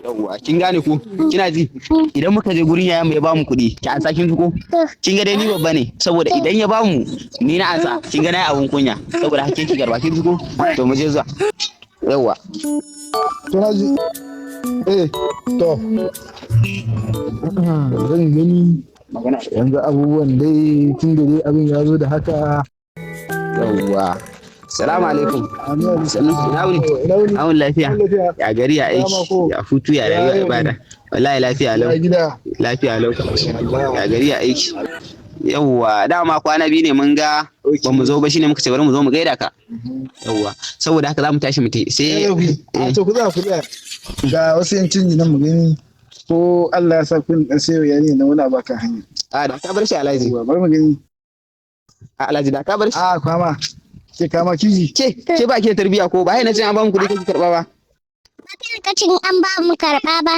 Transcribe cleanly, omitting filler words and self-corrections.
Yawwa, kin gane ko? Kina ji? Idan muka je gurin yayan mu ya bamu kuɗi, ki ansa, kin ji ko? Kin ga dai ni babba ne, saboda idan ya bamu ni na ansa, kin ga nayi abun kunya. Saboda hakkin ki garba, kin ji ko? To mu je zuwa. Yawwa. To na ji. Eh, to. Zan gani Magana. yanzu abubuwan dai tun da dai abin ya zo da haka. Yawwa. Salamu alaikum. Amin. Sannu, ina wuni? Ina wuni? Awun lafiya. Lafiya. Ya gari, ya aiki, mako. Ya hutu, ya rayuwa, Ya ibada. Wallahi lafiya lau. Ya gida. Lafiya lau. Ya gari, ya aiki. Yawwa, dama kwana 2 ne mun ga ba mu zo ba, shine muka ce bari mu zo mu gaida ka. Yawwa, saboda haka za mu tashi mu tafi sai A to ku tsaya, ku tsaya. Ga wasu yan canji nan mu gani. Ko Allah ya sa kun dan sayo yarinya na wani abu kan hanya. A, da ka bar shi, Alhaji. Yawwa, bari mu gani. A, Alhaji, da ka bar shi. A kwama. Ke kama kiji. Ke ba ki da tarbiya ko ba? Na ce an ba mu kuɗi kake karɓa ba. Lokacin an ba mu karɓa ba.